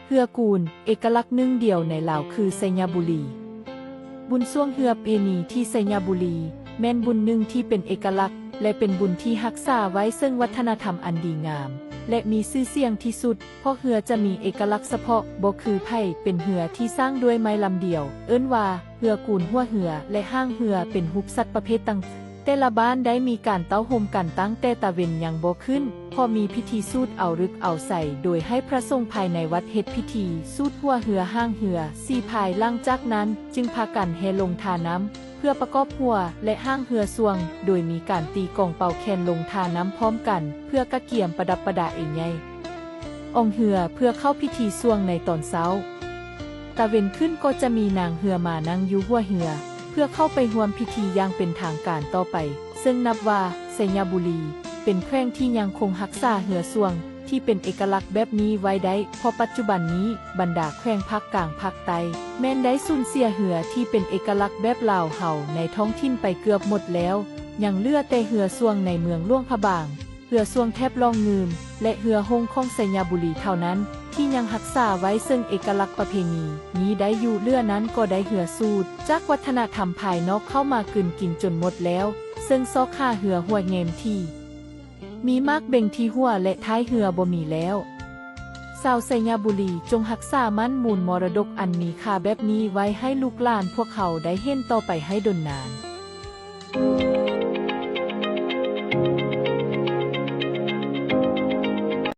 ເຮືອກູນ ເອກະລັກໜຶ່ງດຽວໃນລາວຄືໄຊຍະບູລີ. ບຸນຊ່ວງເຮືອປະເພນີທີ່ໄຊຍະບູລີ ແມ່ນບຸນໜຶ່ງທີ່ເປັນເອກະລັກ ແລະ ເປັນບຸນທີ່ຮັກສາໄວ້ເຊິ່ງວັດທະນະທຳອັນດີງາມ ແລະ ມີຊື່ສຽງທີ່ສຸດ ເພາະເຮືອຈະມີເອກະລັກສະເພາະ ບໍ່ຄືໃຜ ເປັນເຮືອທີ່ສ້າງດ້ວຍໄມ້ລຳດຽວ ເອີ້ນວ່າ ເຮືອກູນຫົວເຮືອ ແລະ ຫາງເຮືອເປັນຮູບສັດປະເພດຕ່າງ. ແຕ່ລະບ້ານໄດ້ມີການເຕົ້າໂຮມກັນຕັ້ງແຕ່ຕາເວັນຍັງບໍ່ຂຶ້ນ ເພາະມີພິທີສູດເອົາລຶກເອົາໄຊ ໂດຍໃຫ້ພະສົງພາຍໃນວັດເຮັດພິທີສູດຫົວເຮືອຫາງເຮືອ ສີ່ພາຍ ຫຼັງຈາກນັ້ນຈຶ່ງພາກັນແຫ່ລົງທ່ານ້ຳ ເພື່ອປະກອບຫົວ ແລະ ຫາງເຮືອຊ່ວງ ໂດຍມີການຕີກອງເປົ່າແຄນລົງທ່ານ້ຳພ້ອມກັນ ເພື່ອກະກຽມປະດັບປະດາເອໃຫຍ່ ອອງເຮືອ ເພື່ອເຂົ້າພິທີຊ່ວງໃນຕອນເຊົ້າ. ຕາເວັນຂຶ້ນກໍຈະມີນາງເຮືອມານັ່ງຢູ່ຫົວເຮືອ ເພື່ອເຂົ້າໄປຮ່ວມພິທີຢ່າງເປັນທາງການຕໍ່ໄປ ເຊິ່ງນັບວ່າໄຊຍະບູລີ ເປັນແຂວງທີ່ຍັງຄົງຮັກສາເຮືອຊ່ວງທີ່ເປັນເອກະລັກແບບນີ້ໄວ້ໄດ້ ເພາະປັດຈຸບັນນີ້ບັນດາແຂວງພາກກາງພາກໃຕ້ ແມ່ນໄດ້ສູນເສຍເຮືອທີ່ເປັນເອກະລັກແບບລາວເຮົາໃນທ້ອງຖິ່ນໄປເກືອບໝົດແລ້ວ ຍັງເຫຼືອແຕ່ເຮືອຊ່ວງໃນເມືອງຫຼວງພະບາງ, ເຮືອຊ່ວງແຖບລ່ອງງື່ມ ແລະ ເຮືອຫົງຂອງໄຊຍະບູລີເທົ່ານັ້ນ ທີ່ຍັງຮັກສາໄວ້ເຊິ່ງເອກະລັກປະເພນີນີ້ໄດ້ຢູ່, ເຫຼືອນັ້ນກໍໄດ້ເຮືອສູດຈາກວັດທະນະທຳພາຍນອກເຂົ້າມາກືນກິນຈົນໝົດແລ້ວ ເຊິ່ງຊອກຫາເຮືອຫົວແງມທີ່ມີໝາກເບັງທີ່ຫົວ ແລະ ທ້າຍເຮືອບໍ່ມີແລ້ວ. ຊາວໄຊຍະບູລີ ຈົ່ງຮັກສາໝັ້ນມູນມໍລະດົກອັນມີຄ່າແບບນີ້ໄວ້ໃຫ້ລູກຫຼານພວກເຮົາໄດ້ເຫັນຕໍ່ໄປໃຫ້ດົນນານ.